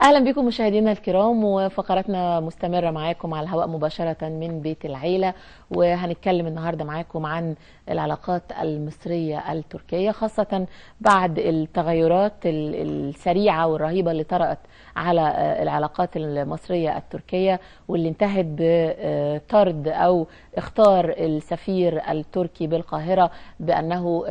اهلا بكم مشاهدينا الكرام، وفقراتنا مستمرة معاكم على الهواء مباشرة من بيت العيله. وهنتكلم النهارده معاكم عن العلاقات المصرية التركية، خاصة بعد التغيرات السريعة والرهيبه اللي طرأت على العلاقات المصرية التركية، واللي انتهت بطرد او اختار السفير التركي بالقاهرة بانه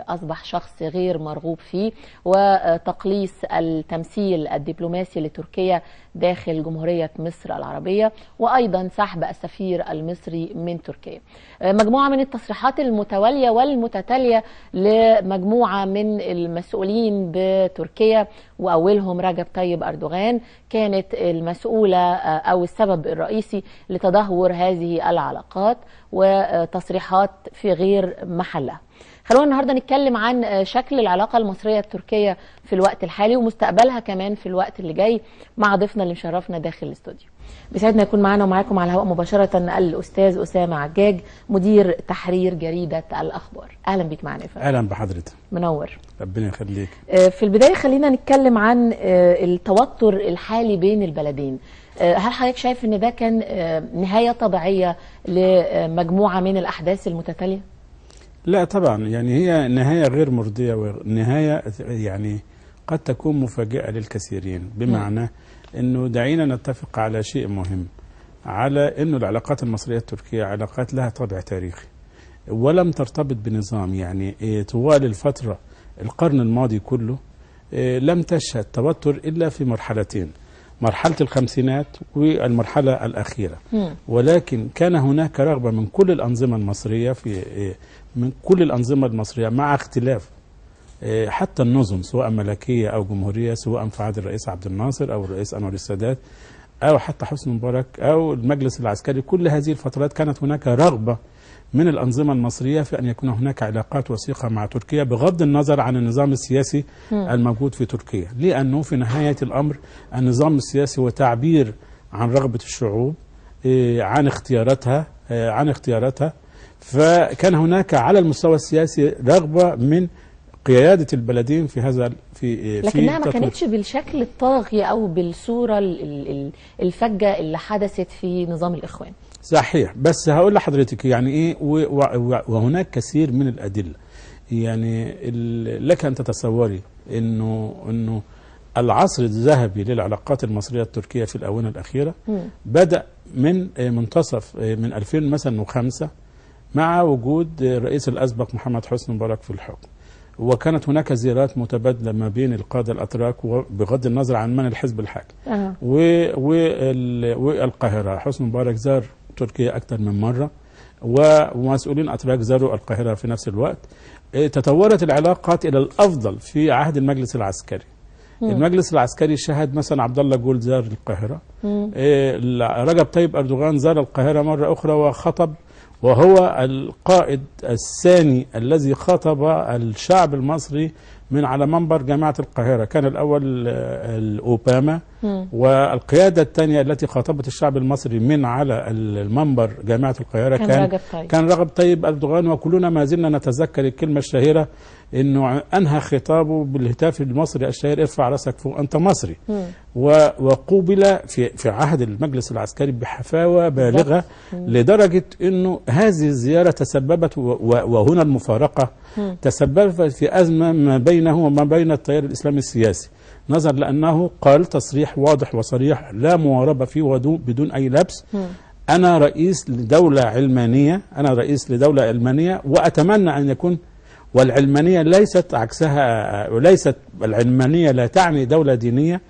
اصبح شخص غير مرغوب فيه، وتقليص التمثيل الدبلوماسي لتركيا داخل جمهورية مصر العربية، وأيضا سحب السفير المصري من تركيا. مجموعة من التصريحات المتوالية والمتتالية لمجموعة من المسؤولين بتركيا، وأولهم رجب طيب أردوغان، كانت المسؤولة أو السبب الرئيسي لتدهور هذه العلاقات، وتصريحات في غير محلها. خلونا النهارده نتكلم عن شكل العلاقة المصرية التركية في الوقت الحالي ومستقبلها كمان في الوقت اللي جاي مع ضيفنا اللي مشرفنا داخل الاستوديو. بيسعدنا يكون معانا ومعاكم على الهواء مباشرة الاستاذ اسامه عجاج، مدير تحرير جريده الاخبار. اهلا بيك معانا يا فندم. اهلا بحضرتك. منور. ربنا يخليك. في البداية خلينا نتكلم عن التوتر الحالي بين البلدين. هل حضرتك شايف ان ده كان نهاية طبيعية لمجموعة من الاحداث المتتالية؟ لا طبعا، يعني هي نهاية غير مرضية، ونهاية يعني قد تكون مفاجئة للكثيرين، بمعنى أنه دعينا نتفق على شيء مهم، على أنه العلاقات المصرية التركية علاقات لها طابع تاريخي ولم ترتبط بنظام. يعني طوال الفترة القرن الماضي كله لم تشهد توتر إلا في مرحلتين، مرحلة الخمسينات والمرحلة الأخيرة. ولكن كان هناك رغبة من كل الأنظمة المصرية من كل الأنظمة المصرية مع اختلاف حتى النظم، سواء ملكية أو جمهورية، سواء في عهد الرئيس عبد الناصر أو الرئيس أنور السادات أو حتى حسني مبارك أو المجلس العسكري، كل هذه الفترات كانت هناك رغبة من الأنظمة المصرية في أن يكون هناك علاقات وثيقة مع تركيا، بغض النظر عن النظام السياسي الموجود في تركيا، لأنه في نهاية الأمر النظام السياسي هو تعبير عن رغبة الشعوب، عن اختياراتها. فكان هناك على المستوى السياسي رغبة من قيادة البلدين في هذا في لكنها ما كانتش بالشكل الطاغي أو بالصورة الفجة اللي حدثت في نظام الإخوان. صحيح، بس هقول لحضرتك يعني ايه، وهناك كثير من الادلة. يعني لك ان تتصوري انه العصر الذهبي للعلاقات المصرية التركية في الاونة الاخيرة بدا من منتصف من 2005 مع وجود الرئيس الاسبق محمد حسني مبارك في الحكم، وكانت هناك زيارات متبادلة ما بين القادة الاتراك، وبغض النظر عن من الحزب الحاكم. والقاهره، حسني مبارك زار تركيا أكثر من مرة، ومسؤولين أتراك زاروا القاهرة في نفس الوقت. تطورت العلاقات إلى الأفضل في عهد المجلس العسكري. المجلس العسكري شهد مثلا عبد الله جول زار القاهرة، رجب طيب أردوغان زار القاهرة مرة أخرى وخطب، وهو القائد الثاني الذي خطب الشعب المصري من على منبر جامعة القاهرة. كان الأول أوباما، والقيادة الثانية التي خاطبت الشعب المصري من على المنبر جامعة القاهرة كان رجب طيب أردوغان. وكلنا ما زلنا نتذكر الكلمة الشهيرة أنه أنهى خطابه بالهتاف المصري الشهير: ارفع رأسك فوق أنت مصري. وقوبل في عهد المجلس العسكري بحفاوة بالغة، لدرجة أنه هذه الزيارة تسببت، وهنا المفارقة، تسببت في أزمة ما بينه وما بين التيار الإسلامي السياسي، نظرا لأنه قال تصريح واضح وصريح لا مواربة فيه بدون أي لبس: أنا رئيس لدولة علمانية، أنا رئيس لدولة علمانية، وأتمنى أن يكون. والعلمانية ليست عكسها، وليست العلمانية لا تعني دولة دينية،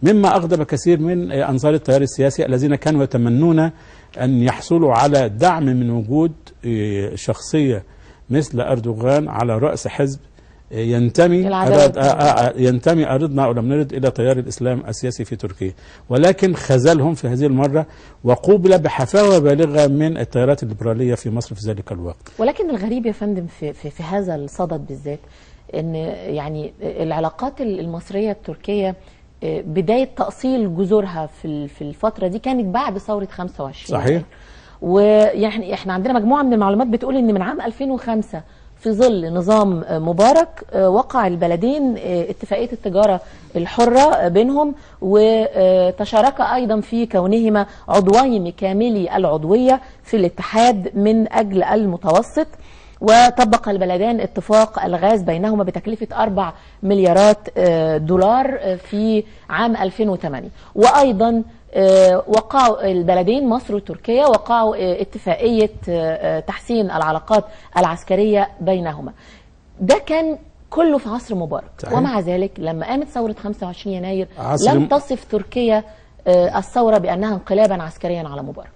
مما أغضب كثير من أنصار التيار السياسي الذين كانوا يتمنون أن يحصلوا على دعم من وجود شخصية مثل أردوغان على رأس حزب ينتمي أردنا أو لم نرد إلى تيار الإسلام السياسي في تركيا، ولكن خذلهم في هذه المرة وقوبل بحفاوة بالغة من التيارات الليبرالية في مصر في ذلك الوقت. ولكن الغريب يا فندم في هذا الصدد بالذات، أن يعني العلاقات المصرية التركية بداية تأصيل جذورها في الفترة دي كانت بعد ثورة 25. صحيح. ويعني احنا عندنا مجموعة من المعلومات بتقول أن من عام 2005 في ظل نظام مبارك وقع البلدين اتفاقية التجارة الحرة بينهم، وتشاركا أيضا في كونهما عضوين كاملي العضوية في الاتحاد من أجل المتوسط. وطبق البلدان اتفاق الغاز بينهما بتكلفة 4 مليارات دولار في عام 2008. وأيضا وقعوا البلدين مصر وتركيا وقعوا اتفاقية تحسين العلاقات العسكرية بينهما. ده كان كله في عصر مبارك. صحيح. ومع ذلك لما قامت ثورة 25 يناير لم تصف تركيا الثورة بأنها انقلابا عسكريا على مبارك.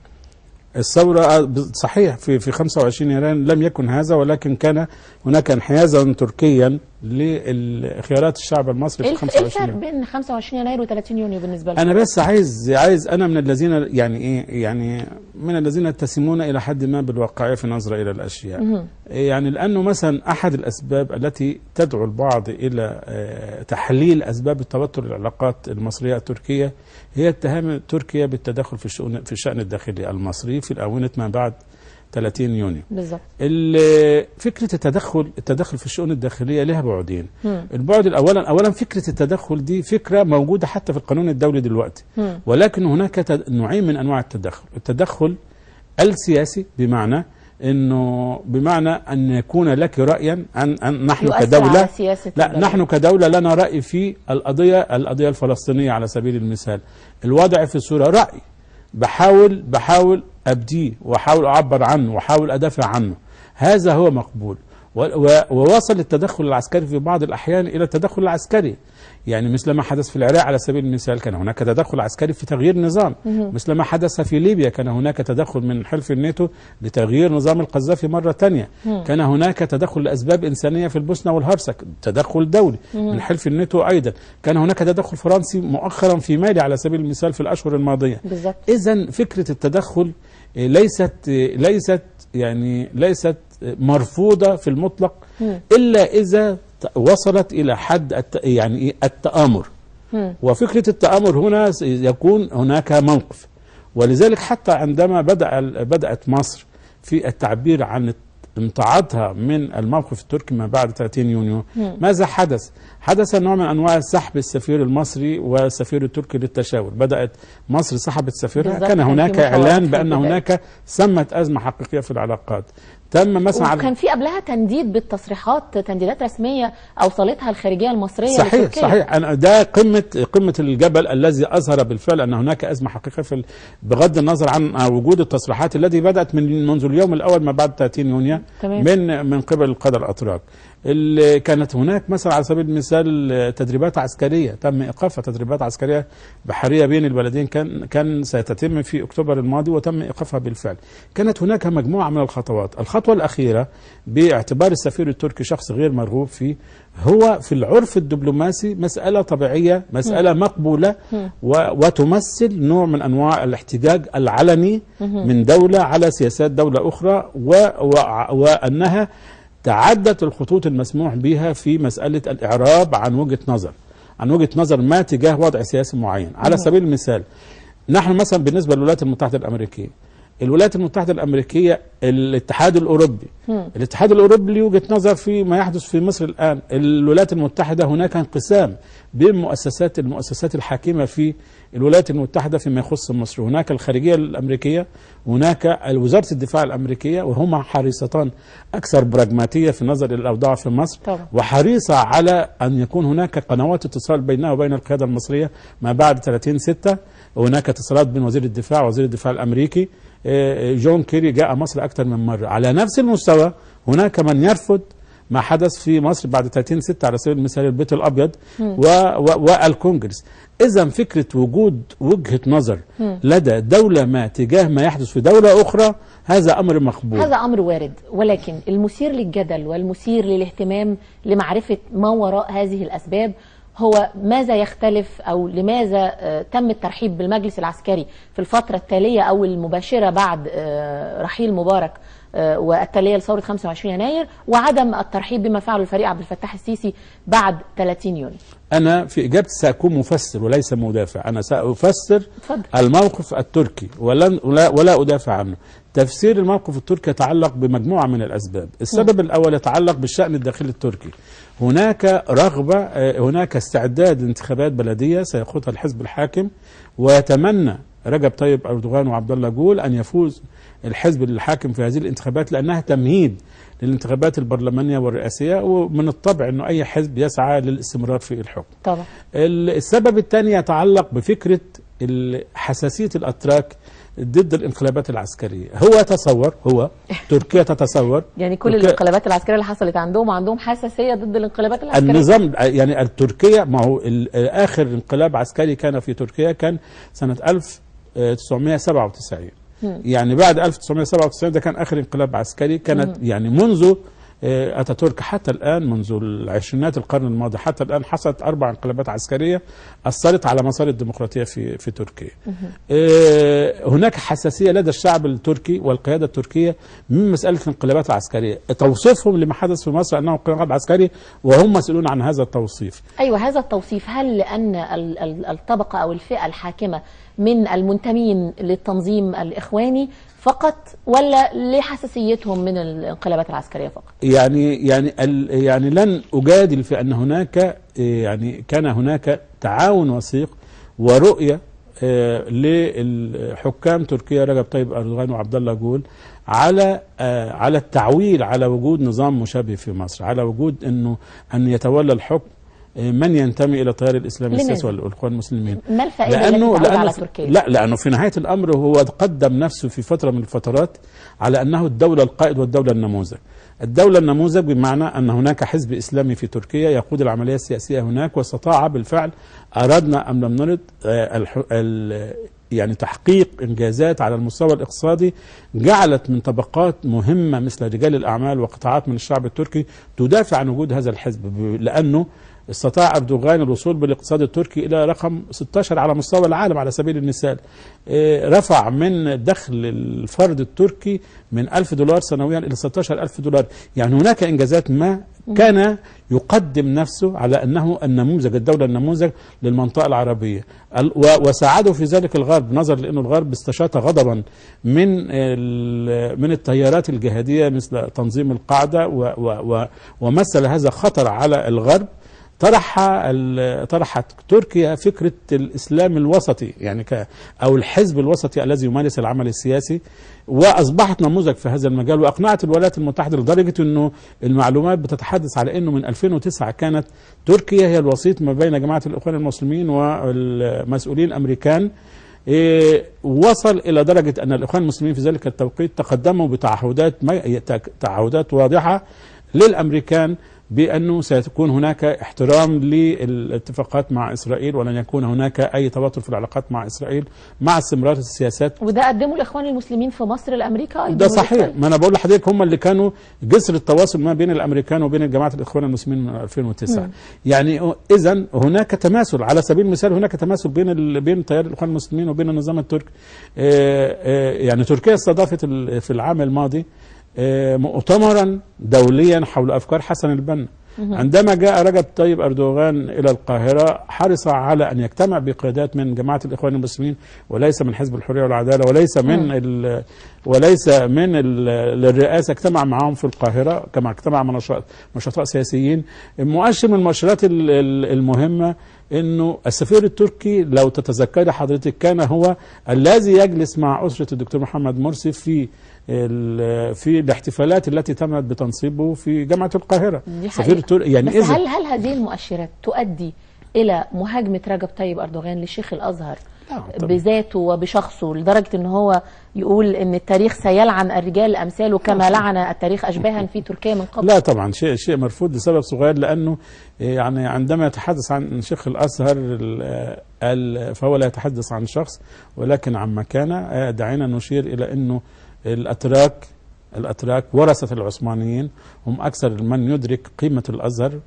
الثورة صحيح في 25 يناير لم يكن هذا، ولكن كان هناك انحيازا تركيا لخيارات الشعب المصري في 25 يناير. الفرق بين 25 يناير و 30 يونيو بالنسبة لك؟ أنا بس عايز أنا من الذين يعني إيه، يعني من الذين يتسمون إلى حد ما بالواقعية في النظرة إلى الأشياء. يعني لأنه مثلا أحد الأسباب التي تدعو البعض إلى تحليل أسباب التوتر العلاقات المصرية التركية هي اتهام تركيا بالتدخل في الشأن الداخلي المصري في الآونة ما بعد 30 يونيو. بالظبط. فكرة التدخل في الشؤون الداخلية لها بعدين. البعد الأول، أولا فكرة التدخل دي فكرة موجودة حتى في القانون الدولي دلوقتي، ولكن هناك نوعين من أنواع التدخل. التدخل السياسي بمعنى أن يكون لك رأيا أن نحن كدولة، لا نحن كدولة لنا رأي في القضية الفلسطينية على سبيل المثال، الوضع في سوريا رأي بحاول أبدية وأحاول أعبر عنه وأحاول أدافع عنه، هذا هو مقبول. ووصل التدخل العسكري في بعض الأحيان إلى التدخل العسكري، يعني مثل ما حدث في العراق على سبيل المثال كان هناك تدخل عسكري في تغيير نظام، مثل ما حدث في ليبيا كان هناك تدخل من حلف الناتو لتغيير نظام القذافي مرة ثانية، كان هناك تدخل لأسباب إنسانية في البوسنة والهرسك، تدخل دولي من حلف الناتو أيضا، كان هناك تدخل فرنسي مؤخرا في مالي على سبيل المثال في الأشهر الماضية. إذا فكرة التدخل ليست يعني ليست مرفوضة في المطلق إلا إذا وصلت إلى حد يعني التآمر. وفكرة التآمر هنا يكون هناك موقف، ولذلك حتى عندما بدأت مصر في التعبير عن امتعاضها من الموقف التركي ما بعد 30 يونيو، ماذا حدث؟ حدث نوع من أنواع سحب السفير المصري والسفير التركي للتشاور. بدأت مصر سحبت سفيرها، كان هناك إعلان بأن هناك ثمة أزمة حقيقية في العلاقات. تم مثلا وكان في قبلها تنديد بالتصريحات، تنديدات رسمية أوصلتها الخارجية المصرية. صحيح لتركيا. صحيح، أنا ده قمة الجبل الذي أظهر بالفعل أن هناك أزمة حقيقية في بغض النظر عن وجود التصريحات التي بدأت من منذ اليوم الأول ما بعد 30 يونيو من قبل القادة الأتراك. اللي كانت هناك مثلا على سبيل المثال تدريبات عسكرية تم إيقافها، تدريبات عسكرية بحرية بين البلدين كان ستتم في أكتوبر الماضي وتم إيقافها بالفعل. كانت هناك مجموعة من الخطوات. الخطوة الأخيرة باعتبار السفير التركي شخص غير مرغوب فيه هو في العرف الدبلوماسي مسألة طبيعية، مسألة مقبولة، وتمثل نوع من أنواع الاحتجاج العلني من دولة على سياسات دولة أخرى، وأنها تعدت الخطوط المسموح بها في مسألة الإعراب عن وجهة نظر ما تجاه وضع سياسي معين. على سبيل المثال نحن مثلا بالنسبة للولايات المتحدة الأمريكية، الولايات المتحدة الأمريكية، الاتحاد الأوروبي، الاتحاد الأوروبي له وجهة نظر في ما يحدث في مصر الآن. الولايات المتحدة هناك انقسام بين المؤسسات الحاكمة في الولايات المتحدة فيما يخص مصر. هناك الخارجية الأمريكية، هناك وزارة الدفاع الأمريكية، وهما حريصتان أكثر براغماتية في نظر الأوضاع في مصر، طبعا. وحريصة على أن يكون هناك قنوات اتصال بينها وبين القيادة المصرية ما بعد 30/6. هناك اتصالات بين وزير الدفاع ووزير الدفاع الأمريكي. جون كيري جاء مصر أكثر من مرة. على نفس المستوى هناك من يرفض ما حدث في مصر بعد 30/6 على سبيل المثال البيت الأبيض والكونجرس. إذا فكرة وجود وجهة نظر لدى دولة ما تجاه ما يحدث في دولة أخرى هذا أمر مقبول، هذا أمر وارد. ولكن المثير للجدل والمثير للاهتمام لمعرفة ما وراء هذه الأسباب هو ماذا يختلف أو لماذا تم الترحيب بالمجلس العسكري في الفترة التالية أو المباشرة بعد رحيل مبارك والتالية لثورة 25 يناير، وعدم الترحيب بما فعله الفريق عبد الفتاح السيسي بعد 30 يونيو؟ أنا في إجابتي سأكون مفسر وليس مدافع. أنا سأفسر اتفضل. الموقف التركي ولا أدافع عنه. تفسير الموقف التركي يتعلق بمجموعة من الأسباب. السبب الأول يتعلق بالشأن الداخلي التركي. هناك رغبة، هناك استعداد لانتخابات بلدية سيخوضها الحزب الحاكم، ويتمنى رجب طيب أردوغان وعبد الله جول أن يفوز الحزب الحاكم في هذه الانتخابات، لأنها تمهيد للانتخابات البرلمانية والرئاسية، ومن الطبع أنه أي حزب يسعى للاستمرار في الحكم. طبعا. السبب الثاني يتعلق بفكرة حساسية الأتراك ضد الانقلابات العسكرية. هو يتصور، هو تركيا تتصور يعني كل الانقلابات العسكرية اللي حصلت عندهم حساسية ضد الانقلابات العسكرية. النظام يعني التركية، ما هو آخر انقلاب عسكري كان في تركيا كان سنة 1997. يعني بعد 1997 ده كان آخر انقلاب عسكري كانت. يعني منذ أتاتورك حتى الآن، منذ العشرينات القرن الماضي حتى الآن، حصلت 4 انقلابات عسكرية أثرت على مسار الديمقراطية في تركيا. هناك حساسية لدى الشعب التركي والقيادة التركية من مسألة الانقلابات العسكرية. توصيفهم لما حدث في مصر أنه انقلاب عسكري، وهم مسؤولون عن هذا التوصيف. أيوة، هذا التوصيف هل لأن الطبقة أو الفئة الحاكمة من المنتمين للتنظيم الإخواني فقط، ولا لحساسيتهم من الانقلابات العسكرية فقط؟ يعني لن أجادل في أن هناك، يعني كان هناك تعاون وثيق ورؤية للحكام تركيا رجب طيب أردوغان وعبد الله جول على التعويل على وجود نظام مشابه في مصر، على وجود أنه أن يتولى الحكم من ينتمي الى التيار الاسلامي السياسي والاخوان المسلمين. ما الفائدة التي تعود على تركيا؟ لا، لانه في نهاية الامر هو قدم نفسه في فترة من الفترات على انه الدولة القائد والدولة النموذج. الدولة النموذج بمعنى ان هناك حزب اسلامي في تركيا يقود العملية السياسية هناك، واستطاع بالفعل اردنا ام لم نرد يعني تحقيق إنجازات على المستوى الاقتصادي جعلت من طبقات مهمة مثل رجال الأعمال وقطاعات من الشعب التركي تدافع عن وجود هذا الحزب، لأنه استطاع أردوغان الوصول بالاقتصاد التركي إلى رقم 16 على مستوى العالم على سبيل المثال. رفع من دخل الفرد التركي من 1000 دولار سنويا إلى 16,000 دولار. يعني هناك إنجازات ما كان يقدم نفسه على أنه النموذج، الدولة النموذج للمنطقة العربية، وساعده في ذلك الغرب، نظرا لأنه الغرب استشاط غضبا من التيارات الجهادية مثل تنظيم القاعدة، ومثل هذا خطر على الغرب. طرحت تركيا فكرة الإسلام الوسطي، يعني أو الحزب الوسطي الذي يمارس العمل السياسي، وأصبحت نموذج في هذا المجال، وأقنعت الولايات المتحدة لدرجة أنه المعلومات بتتحدث على أنه من 2009 كانت تركيا هي الوسيط ما بين جماعة الإخوان المسلمين والمسؤولين الأمريكان. وصل إلى درجة أن الإخوان المسلمين في ذلك التوقيت تقدموا بتعهدات تعهدات واضحة للأمريكان بأنه سيكون هناك احترام للاتفاقات مع إسرائيل، ولن يكون هناك أي توتر في العلاقات مع إسرائيل مع استمرار السياسات. وده قدمه الإخوان المسلمين في مصر لأمريكا أيضا. ده صحيح، ما أنا بقول لحضرتك هم اللي كانوا جسر التواصل ما بين الأمريكان وبين جماعة الإخوان المسلمين من 2009. يعني إذا هناك تماثل، على سبيل المثال هناك تماثل بين تيار الإخوان المسلمين وبين النظام التركي. يعني تركيا استضافت في العام الماضي مؤتمرا دوليا حول أفكار حسن البنا. عندما جاء رجب طيب أردوغان إلى القاهرة حرص على أن يجتمع بقيادات من جماعة الإخوان المسلمين، وليس من حزب الحرية والعدالة، وليس من الرئاسة. اجتمع معهم في القاهرة كما اجتمع مع نشطاء سياسيين. مؤشر من المؤشرات المهمة أنه السفير التركي لو تتذكري حضرتك كان هو الذي يجلس مع أسرة الدكتور محمد مرسي في الاحتفالات التي تمت بتنصيبه في جامعة القاهرة. سفير التركي. يعني بس هل هذه المؤشرات تؤدي إلى مهاجمة رجب طيب أردوغان لشيخ الأزهر بذاته وبشخصه، لدرجة أن هو يقول أن التاريخ سيلعن الرجال أمثاله كما لعن التاريخ أشباها في تركيا من قبل؟ لا طبعا، شيء مرفوض لسبب صغير، لأنه يعني عندما يتحدث عن شيخ الأزهر فهو لا يتحدث عن شخص ولكن عن مكانة. دعينا نشير إلى أنه الأتراك ورثة العثمانيين هم أكثر من يدرك قيمة الأزهر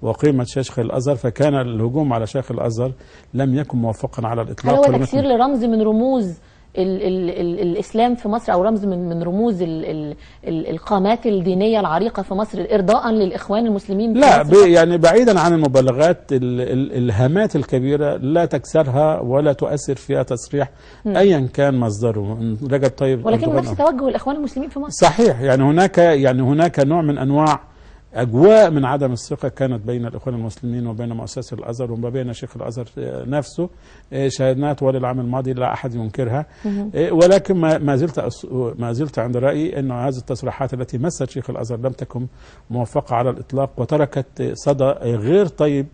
وقيمة شيخ الأزهر، فكان الهجوم على شيخ الأزهر لم يكن موفقا على الإطلاق. هل هو تكسير لرمز من رموز ال ال ال الاسلام في مصر، او رمز من رموز ال ال ال القامات الدينية العريقه في مصر، ارضاء للاخوان المسلمين في لا مصر؟ يعني بعيدا عن المبالغات، الهامات الكبيرة لا تكسرها ولا تؤثر فيها تصريح ايا كان مصدره، رجب طيب ولكن أردوغان. نفس توجه الاخوان المسلمين في مصر. صحيح، يعني هناك نوع من انواع اجواء من عدم الثقة كانت بين الاخوان المسلمين وبين مؤسسة الازهر وما بين شيخ الازهر نفسه، شاهدناها طوال العام الماضي، لا احد ينكرها. ولكن ما زلت عند رايي ان هذه التصريحات التي مست شيخ الازهر لم تكن موفقة على الاطلاق، وتركت صدى غير طيب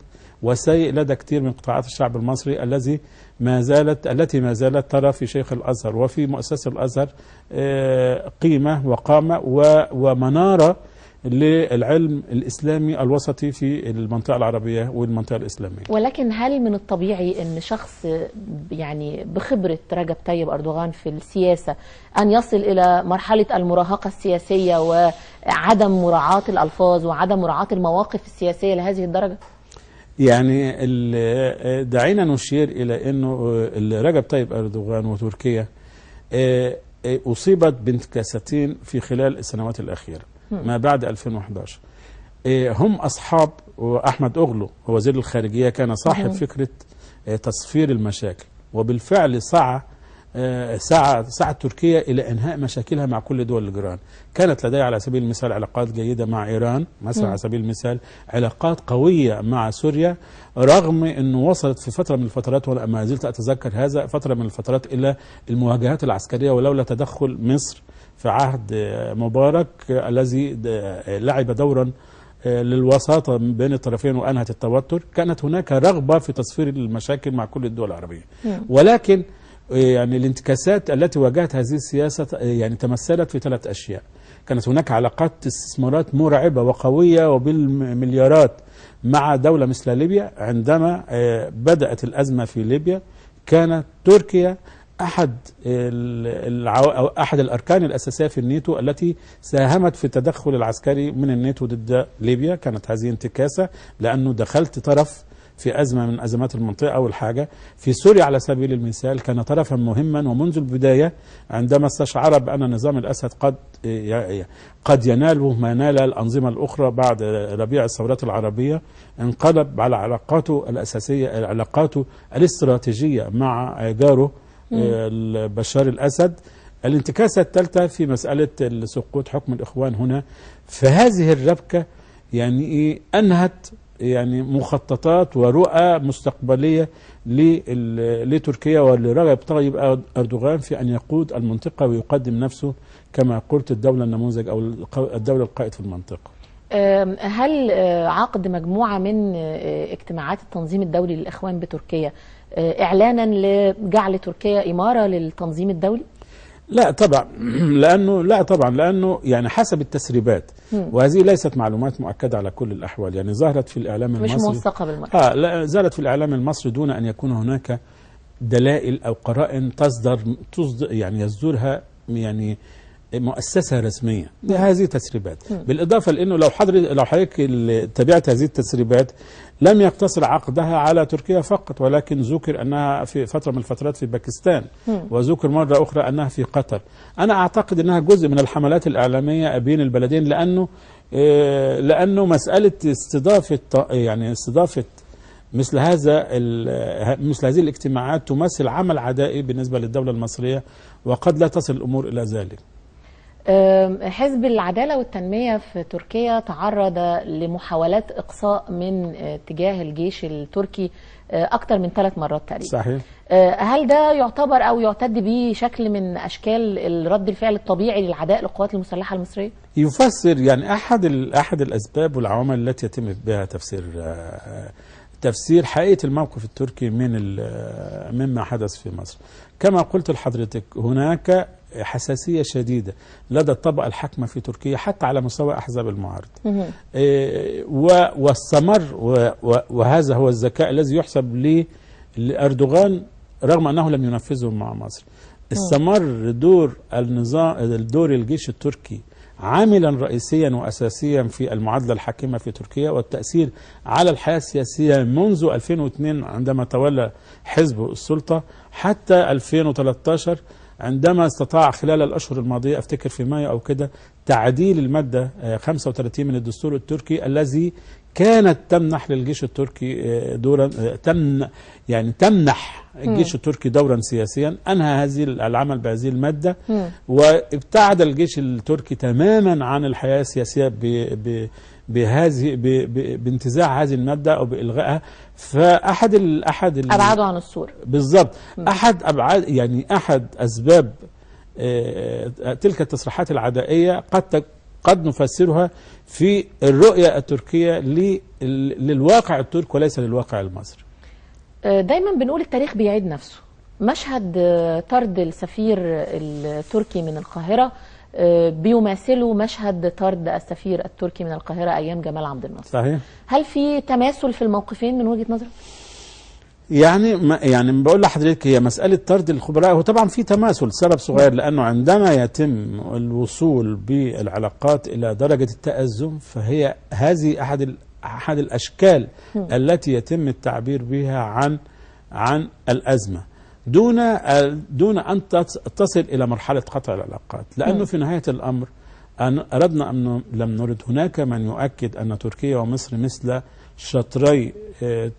وسيء لدى كثير من قطاعات الشعب المصري التي ما زالت ترى في شيخ الازهر وفي مؤسسة الازهر قيمة وقامه ومناره للعلم الإسلامي الوسطي في المنطقة العربية والمنطقة الإسلامية. ولكن هل من الطبيعي أن شخص يعني بخبرة رجب طيب أردوغان في السياسة أن يصل إلى مرحلة المراهقة السياسية وعدم مراعاة الألفاظ وعدم مراعاة المواقف السياسية لهذه الدرجة؟ يعني دعينا نشير إلى أنه رجب طيب أردوغان وتركيا أصيبت بانتكاستين في خلال السنوات الأخيرة ما بعد 2011. هم أصحاب، وأحمد أغلو وزير الخارجية كان صاحب فكرة تصفير المشاكل، وبالفعل سعت تركيا إلى إنهاء مشاكلها مع كل دول الجيران. كانت لديها على سبيل المثال علاقات جيدة مع إيران مثلا، على سبيل المثال علاقات قوية مع سوريا، رغم أنه وصلت في فترة من الفترات، وأنا ما زلت أتذكر هذا، فترة من الفترات إلى المواجهات العسكرية، ولولا تدخل مصر في عهد مبارك الذي لعب دورا للوساطة بين الطرفين وأنهت التوتر، كانت هناك رغبة في تصفير المشاكل مع كل الدول العربية. ولكن يعني الانتكاسات التي واجهت هذه السياسة يعني تمثلت في 3 أشياء. كانت هناك علاقات استثمارات مرعبة وقوية وبالمليارات مع دولة مثل ليبيا. عندما بدأت الأزمة في ليبيا كانت تركيا أحد الأركان الأساسية في الناتو التي ساهمت في التدخل العسكري من الناتو ضد ليبيا. كانت هذه انتكاسة لأنه دخلت طرف في أزمة من أزمات المنطقة. أول حاجة في سوريا على سبيل المثال كان طرفا مهما، ومنذ البداية عندما استشعر بأن نظام الأسد قد يناله ما نال الأنظمة الأخرى بعد ربيع الثورات العربية، انقلب على علاقاته الأساسية، علاقاته الاستراتيجية مع جاره بشار الأسد. الانتكاسة الثالثة في مسألة سقوط حكم الإخوان هنا، فهذه الربكة يعني إيه أنهت يعني مخططات ورؤى مستقبلية لتركيا ولرجب طيب أردوغان في أن يقود المنطقة ويقدم نفسه كما قلت الدولة النموذج أو الدولة القائد في المنطقة. هل عقد مجموعة من اجتماعات التنظيم الدولي للإخوان بتركيا إعلانا لجعل تركيا إمارة للتنظيم الدولي؟ لا طبعا، لأنه يعني حسب التسريبات، وهذه ليست معلومات مؤكدة على كل الأحوال، يعني ظهرت في الإعلام المصري مش موثقة بالمرة. لا، ظهرت في الإعلام المصري دون أن يكون هناك دلائل أو قرائن تصدر يعني يصدرها يعني مؤسسة رسمية. هذه تسريبات. بالإضافة لأنه لو حضرتك تابعت هذه التسريبات لم يقتصر عقدها على تركيا فقط، ولكن ذكر أنها في فترة من الفترات في باكستان، وذكر مرة أخرى أنها في قطر. أنا أعتقد أنها جزء من الحملات الإعلامية بين البلدين، لأنه مسألة استضافة استضافة مثل هذه الاجتماعات تمثل عمل عدائي بالنسبة للدولة المصرية، وقد لا تصل الأمور إلى ذلك. حزب العدالة والتنمية في تركيا تعرض لمحاولات إقصاء من تجاه الجيش التركي أكثر من 3 مرات تقريبا. صحيح. هل ده يعتبر أو يعتد به شكل من أشكال الرد الفعل الطبيعي للعداء للقوات المسلحة المصرية؟ يفسر يعني أحد الأسباب والعوامل التي يتم بها تفسير حقيقة الموقف التركي من مما حدث في مصر. كما قلت لحضرتك هناك حساسية شديدة لدى الطبقة الحاكمة في تركيا حتى على مستوى أحزاب المعارضة، واستمر، وهذا هو الذكاء الذي يحسب لأردوغان رغم أنه لم ينفذه مع مصر. استمر دور النظام، دور الجيش التركي عاملا رئيسيا وأساسيا في المعادلة الحاكمة في تركيا والتأثير على الحياة السياسية منذ 2002 عندما تولى حزب السلطة حتى 2013 عندما استطاع خلال الأشهر الماضية، أفتكر في مايو أو كده، تعديل المادة 35 من الدستور التركي الذي كانت تمنح للجيش التركي دورا، يعني تمنح الجيش التركي دورا سياسيا. أنهى هذه العمل بهذه المادة، وابتعد الجيش التركي تماما عن الحياة السياسية بهذه بانتزاع هذه المادة أو بإلغائها. فأحد أبعده عن الصورة بالضبط. أحد أبعاد، يعني أحد أسباب تلك التصريحات العدائية قد نفسرها في الرؤية التركية للواقع التركي وليس للواقع المصري. دايما بنقول التاريخ بيعيد نفسه. مشهد طرد السفير التركي من القاهرة بيماثله مشهد طرد السفير التركي من القاهرة أيام جمال عبد الناصر. صحيح. هل في تماثل في الموقفين من وجهة نظرك؟ يعني بقول لحضرتك هي مسألة طرد الخبراء، هو طبعا في تماثل، سبب صغير، لأنه عندما يتم الوصول بالعلاقات إلى درجة التأزم فهي هذه أحد الأشكال التي يتم التعبير بها عن الأزمة دون أن تصل إلى مرحلة قطع العلاقات، لأنه في نهاية الأمر أن أردنا أم لم نرد هناك من يؤكد أن تركيا ومصر مثل شطري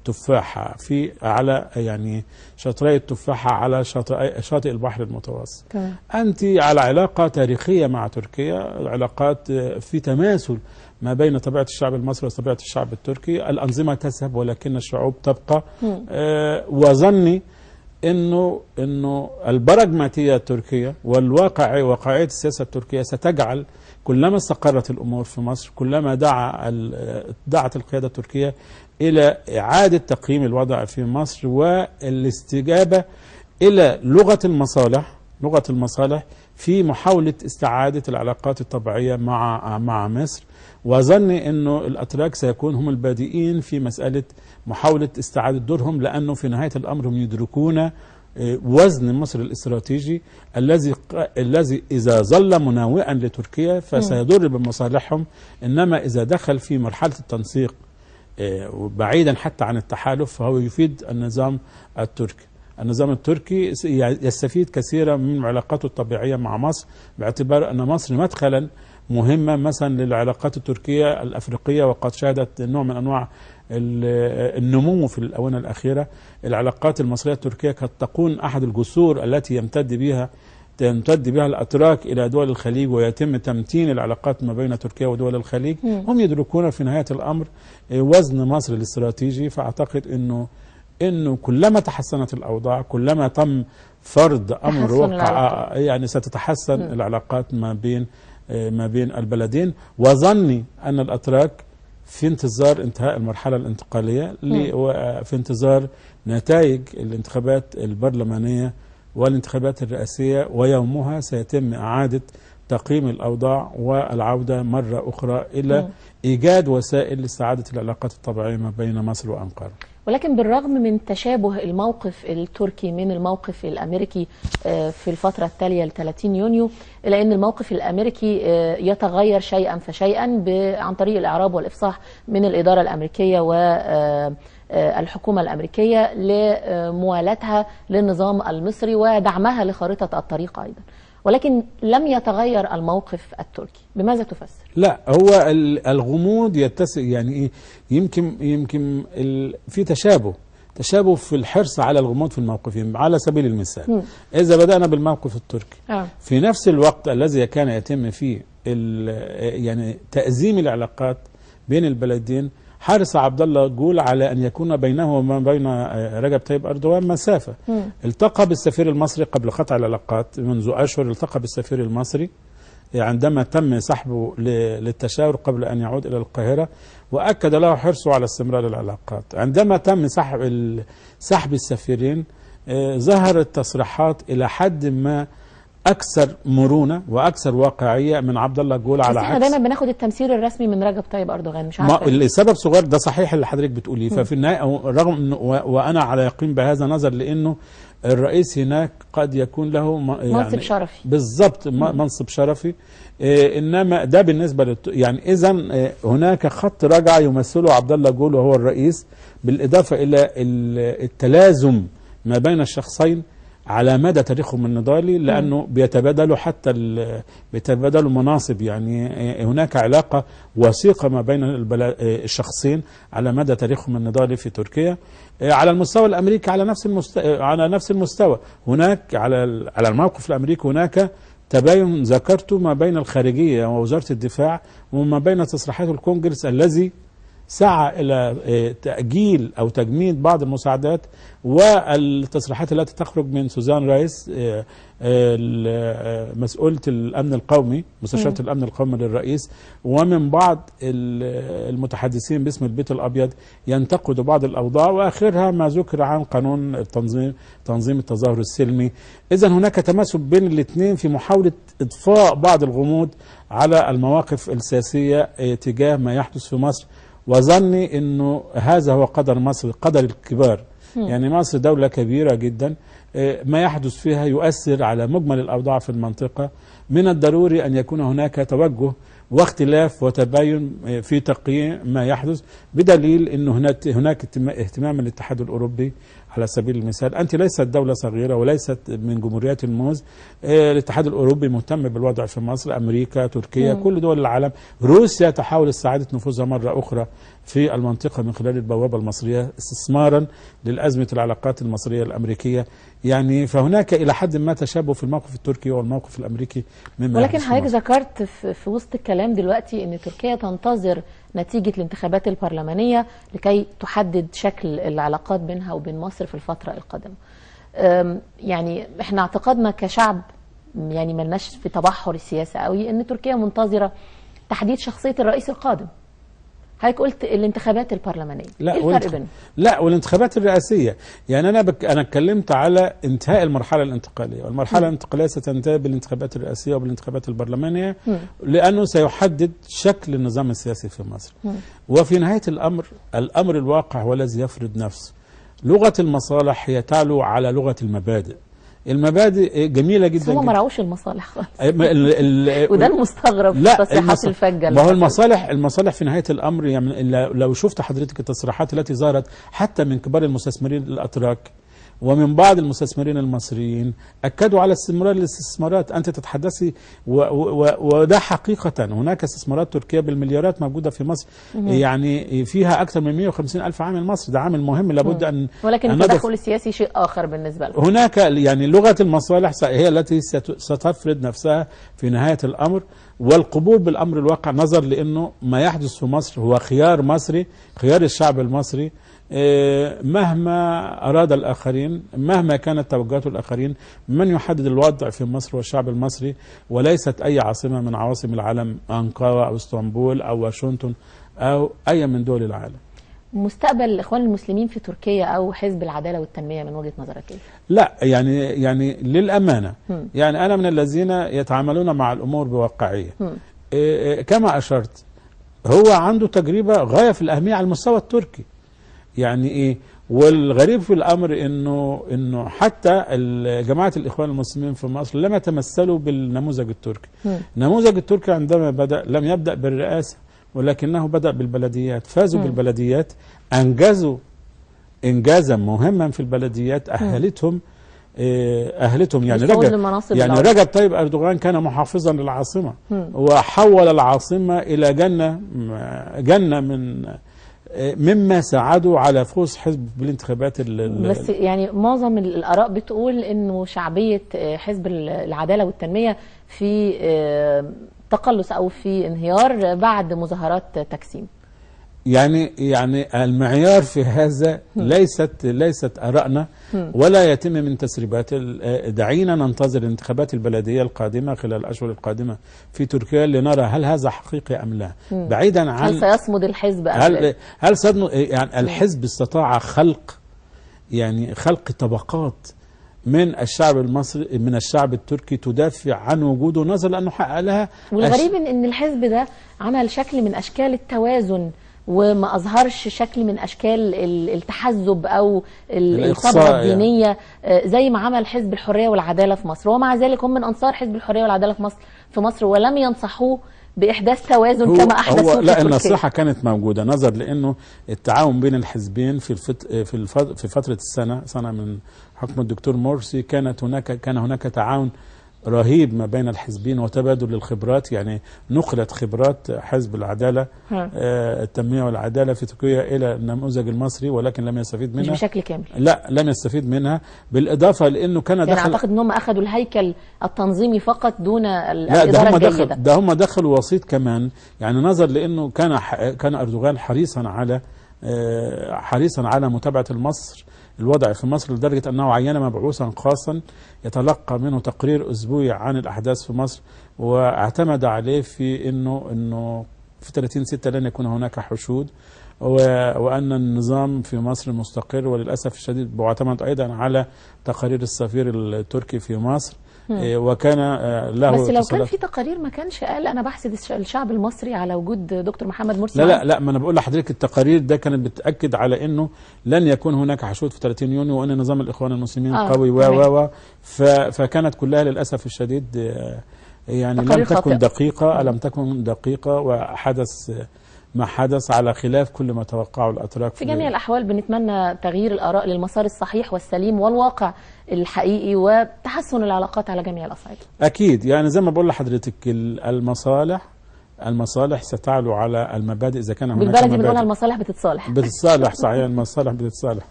تفاحة على يعني شطري التفاحة على شاطئ البحر المتوسط. أنت على علاقة تاريخية مع تركيا، علاقات في تماثل ما بين طبيعة الشعب المصري وطبيعة الشعب التركي، الأنظمة تذهب ولكن الشعوب تبقى. وظني انه البراغماتيه التركية والواقع واقعية السياسة التركية ستجعل كلما استقرت الامور في مصر كلما دعت القيادة التركية الى اعاده تقييم الوضع في مصر والاستجابة الى لغة المصالح في محاولة استعاده العلاقات الطبيعية مع مصر. وظني انه الاتراك سيكون هم البادئين في مسالة محاولة استعاده دورهم، لانه في نهاية الامر هم يدركون وزن مصر الاستراتيجي الذي اذا ظل مناوئا لتركيا فسيضر بمصالحهم، انما اذا دخل في مرحلة التنسيق بعيدا حتى عن التحالف فهو يفيد النظام التركي. النظام التركي يستفيد كثيرا من علاقاته الطبيعية مع مصر، باعتبار أن مصر مدخلا مهما مثلا للعلاقات التركية الأفريقية، وقد شهدت نوع من أنواع النمو في الآونة الأخيرة. العلاقات المصرية التركية قد تكون أحد الجسور التي يمتد بها الأتراك إلى دول الخليج، ويتم تمتين العلاقات ما بين تركيا ودول الخليج. هم يدركون في نهاية الأمر وزن مصر الاستراتيجي، فأعتقد انه كلما تحسنت الاوضاع كلما تم فرض امر واقع يعني ستتحسن العلاقات ما بين البلدين. وظني ان الاتراك في انتظار انتهاء المرحلة الانتقالية، في انتظار نتائج الانتخابات البرلمانية والانتخابات الرئاسية، ويومها سيتم اعاده تقييم الاوضاع والعودة مرة اخرى الى ايجاد وسائل لاستعادة العلاقات الطبيعية ما بين مصر وانقره. ولكن بالرغم من تشابه الموقف التركي من الموقف الأمريكي في الفترة التالية ل 30 يونيو، إلا أن الموقف الأمريكي يتغير شيئا فشيئا عن طريق الإعراب والإفصاح من الإدارة الأمريكية والحكومة الأمريكية لموالاتها للنظام المصري ودعمها لخارطة الطريق أيضا، ولكن لم يتغير الموقف التركي. بماذا تفسر؟ لا، هو الغموض يتسع، يعني ايه، يمكن في تشابه في الحرص على الغموض في الموقفين. على سبيل المثال اذا بدأنا بالموقف التركي في نفس الوقت الذي كان يتم فيه يعني تأزيم العلاقات بين البلدين، حرص عبد الله جول على ان يكون بينه وما بين رجب طيب اردوغان مسافة. التقى بالسفير المصري قبل قطع العلاقات منذ اشهر، التقى بالسفير المصري عندما تم سحبه للتشاور قبل ان يعود الى القاهرة، واكد له حرصه على استمرار العلاقات. عندما تم سحب السفيرين ظهرت تصريحات الى حد ما اكثر مرونة واكثر واقعية من عبد الله جول، على عكس احنا دايما بناخد التمثيل الرسمي من رجب طيب اردوغان، مش عارفه السبب صغير. ده صحيح اللي حضرتك بتقوليه. ففي النهاية رغم انه وانا على يقين بهذا نظر، لانه الرئيس هناك قد يكون له يعني منصب شرفي، بالضبط منصب شرفي. انما ده بالنسبة يعني اذا هناك خط رجعه يمثله عبد الله جول وهو الرئيس، بالاضافة الى التلازم ما بين الشخصين على مدى تاريخهم النضالي، لأنه بيتبادلوا حتى بيتبادلوا مناصب، يعني هناك علاقة وثيقة ما بين الشخصين على مدى تاريخهم النضالي في تركيا. على المستوى الأمريكي على نفس المستوى هناك على الموقف الأمريكي هناك تباين ذكرته ما بين الخارجية ووزارة الدفاع وما بين تصريحات الكونجرس الذي سعى إلى تأجيل أو تجميد بعض المساعدات، والتصريحات التي تخرج من سوزان رايس مسؤولة الأمن القومي، مستشارة الأمن القومي للرئيس، ومن بعض المتحدثين باسم البيت الأبيض ينتقد بعض الأوضاع، وآخرها ما ذكر عن قانون التنظيم، تنظيم التظاهر السلمي. إذن هناك تماسك بين الاثنين في محاولة إضفاء بعض الغموض على المواقف السياسية تجاه ما يحدث في مصر. وظني أنه هذا هو قدر مصر، قدر الكبار. يعني مصر دولة كبيرة جدا، ما يحدث فيها يؤثر على مجمل الأوضاع في المنطقة. من الضروري أن يكون هناك توجه واختلاف وتباين في تقييم ما يحدث، بدليل أنه هناك اهتمام الاتحاد الأوروبي على سبيل المثال. أنت ليست دولة صغيرة وليست من جمهوريات الموز، الاتحاد الأوروبي مهتم بالوضع في مصر، أمريكا، تركيا، كل دول العالم. روسيا تحاول استعادة نفوذها مرة أخرى في المنطقة من خلال البوابة المصرية استثمارا للأزمة العلاقات المصرية الأمريكية. يعني فهناك إلى حد ما تشابه في الموقف التركي والموقف الأمريكي مما. ولكن حضرتك ذكرت في وسط الكلام دلوقتي أن تركيا تنتظر نتيجة الانتخابات البرلمانية لكي تحدد شكل العلاقات بينها وبين مصر في الفترة القادمة. يعني احنا اعتقدنا كشعب، يعني ملناش في تبحر السياسة قوي، ان تركيا منتظرة تحديد شخصية الرئيس القادم. حضرتك قلت الانتخابات البرلمانية، لا ايه الفرق بينهم؟ لا، والانتخابات الرئاسية. يعني انا اتكلمت على انتهاء المرحلة الانتقالية، والمرحلة الانتقالية ستنتهي بالانتخابات الرئاسية وبالانتخابات البرلمانية، لانه سيحدد شكل النظام السياسي في مصر. وفي نهاية الامر، الامر الواقع هو الذي يفرض نفسه. لغة المصالح هي تعلو على لغة المبادئ. المبادئ جميلة جدا، هم ما راعوش المصالح خالص. وده المستغرب في تصريحات الفجه. ما هو المصالح في نهاية الامر، يعني لو شفت حضرتك التصريحات التي ظهرت حتى من كبار المستثمرين الاتراك ومن بعض المستثمرين المصريين، أكدوا على استمرار الاستثمارات. أنت تتحدثي وده حقيقة، هناك استثمارات تركية بالمليارات موجودة في مصر، يعني فيها أكثر من 150 ألف عامل مصري. ده عامل مهم لابد أن، ولكن التدخل السياسي شيء آخر بالنسبة لهم. هناك يعني لغة المصالح هي التي ستفرض نفسها في نهاية الأمر، والقبول بالأمر الواقع، نظر لأنه ما يحدث في مصر هو خيار مصري، خيار الشعب المصري، مهما أراد الآخرين، مهما كانت توجهات الآخرين، من يحدد الوضع في مصر والشعب المصري، وليست أي عاصمة من عواصم العالم، أنقرة أو اسطنبول أو واشنطن أو أي من دول العالم. مستقبل الإخوان المسلمين في تركيا أو حزب العدالة والتنمية من وجهة نظرك إيه؟ لا، يعني للأمانة، يعني أنا من الذين يتعاملون مع الأمور بواقعية. كما أشرت، هو عنده تجربة غاية في الأهمية على المستوى التركي. يعني ايه؟ والغريب في الامر انه حتى جماعة الاخوان المسلمين في مصر لم يتمثلوا بالنموذج التركي. النموذج التركي عندما بدا لم يبدا بالرئاسه، ولكنه بدا بالبلديات. فازوا بالبلديات، انجزوا انجازا مهما في البلديات، اهلتهم يعني رجب طيب أردوغان كان محافظا للعاصمه، وحول العاصمة الى جنة من مما ساعدوا على فوز حزب بالانتخابات. بس يعني معظم الآراء بتقول انه شعبية حزب العدالة والتنمية في تقلص او في انهيار بعد مظاهرات تكسيم. يعني المعيار في هذا ليست آرائنا ولا يتم من تسريبات. دعينا ننتظر الانتخابات البلدية القادمة خلال الأشهر القادمة في تركيا لنرى هل هذا حقيقي أم لا. بعيدا عن هل سيصمد الحزب أم لا. هل سيصمد؟ يعني الحزب استطاع خلق طبقات من الشعب المصري، من الشعب التركي، تدافع عن وجوده نظرا لأنه حقق لها. والغريب إن الحزب ده عمل شكل من أشكال التوازن، وما أظهرش شكل من أشكال التحزب أو الصبغة الدينية زي ما عمل حزب الحرية والعدالة في مصر. ومع ذلك هم من أنصار حزب الحرية والعدالة في مصر، ولم ينصحوه بإحداث توازن كما أحدثوه في لا، تركيا. النصيحة كانت موجودة، نظر لأنه التعاون بين الحزبين في فترة السنة، سنة من حكم الدكتور مرسي كان هناك تعاون رهيب ما بين الحزبين وتبادل للخبرات. يعني نقلت خبرات حزب العدالة التنمية والعدالة في تركيا إلى النموذج المصري، ولكن لم يستفيد منها مش بشكل كامل. لا، لم يستفيد منها، بالإضافة لأنه كان يعني دخل، أعتقد أنهم أخذوا الهيكل التنظيمي فقط دون الإدارة الجيدة. ده هم دخلوا وسيط كمان، يعني نظر لأنه كان أردوغان حريصا على متابعة مصر، الوضع في مصر، لدرجة أنه عين مبعوثا خاصا يتلقى منه تقرير أسبوعي عن الأحداث في مصر، واعتمد عليه في أنه في 30/6 لن يكون هناك حشود، وأن النظام في مصر مستقر. وللأسف الشديد واعتمد أيضا على تقارير السفير التركي في مصر، وكان له. بس لو كان في تقارير ما كانش قال أنا بحسد الشعب المصري على وجود دكتور محمد مرسي. لا لا لا، ما أنا بقول لحضرتك التقارير ده كانت بتأكد على إنه لن يكون هناك حشود في 30 يونيو، وأن نظام الإخوان المسلمين قوي و و فكانت كلها للأسف الشديد يعني لم تكن دقيقة، لم تكن دقيقة، وحدث ما حدث على خلاف كل ما توقعه الأتراك. في جميع الأحوال بنتمنى تغيير الآراء للمسار الصحيح والسليم والواقع الحقيقي وتحسن العلاقات على جميع الأصعدة. أكيد، يعني زي ما بقول لحضرتك المصالح ستعلو على المبادئ إذا كان هناك بالبلدي بنقولها المصالح بتتصالح. بتتصالح، صحيح، المصالح بتتصالح.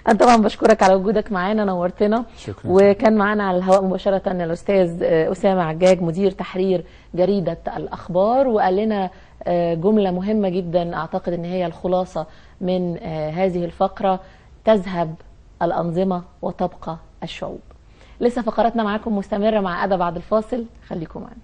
أنا طبعا بشكرك على وجودك معانا، نورتنا. شكرا. وكان معانا على الهواء مباشرة الأستاذ أسامة عجاج، مدير تحرير جريدة الأخبار، وقال لنا جملة مهمة جدا أعتقد أن هي الخلاصة من هذه الفقرة: تذهب الأنظمة وتبقى الشعوب. لسه فقراتنا معاكم مستمرة مع أدى بعد الفاصل، خليكم معنا.